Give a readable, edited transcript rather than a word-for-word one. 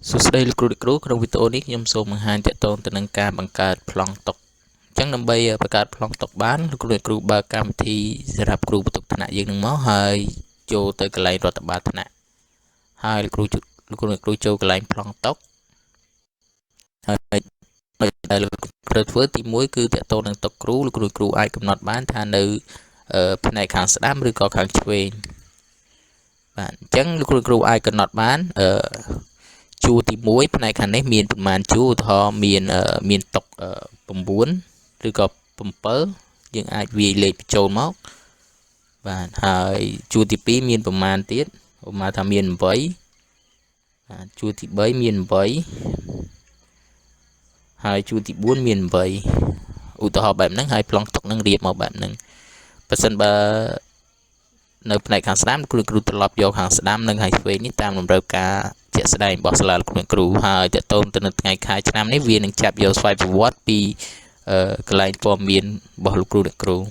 សួស្តីលោកគ្រូអ្នកគ្រូក្នុងវីដេអូនេះខ្ញុំសូមបង្ហាញទាក់ទងទៅនឹងការបង្កើតប្លង់តុអញ្ចឹងដើម្បីបង្កើតប្លង់តុបានលោកគ្រូអ្នកគ្រូបើកកម្មវិធីសម្រាប់គ្រូបន្ទុកថ្នាក់យើងនឹងមកហើយចូលទៅកន្លែងរដ្ឋបាលថ្នាក់ហើយលោកគ្រូលោកគ្រូអ្នកគ្រូចូលកន្លែងប្លង់តុហើយដែលលោកត្រូវធ្វើទី1គឺទាក់ទងនឹងតុគ្រូលោកគ្រូគ្រូអាចកំណត់បានថានៅផ្នែកខាងស្ដាំឬក៏ខាងឆ្វេងបាទអញ្ចឹងលោកគ្រូគ្រូអាចកំណត់បានអឺជួរទី1ផ្នែកខាងនេះមានប្រមាណជួរឧទាហរណ៍មានមានតុ9ឬក៏7យើងអាចវាយលេខបញ្ចូលមកបាទហើយជួរទី2មានប្រមាណទៀតឧបមាថាមាន8បាទជួរទី3មាន8ហើយជួរទី4មាន8ឧទាហរណ៍បែបហ្នឹងហើយប្លង់តុនឹងរៀបមកបែបហ្នឹងបើសិនបើនៅផ្នែកខាងស្ដាំគ្រូគ្រូត្រឡប់យកខាងស្ដាំនិងខាងឆ្វេងនេះតាមតម្រូវការជាក់ស្ដែងរបស់សាលាលោកគ្រូហើយតកតូនទៅនៅថ្ងៃខែឆ្នាំនេះវានឹងចាប់យកស្វ័យប្រវត្តិពីកន្លែងព័ត៌មានរបស់លោកគ្រូអ្នកគ្រូ។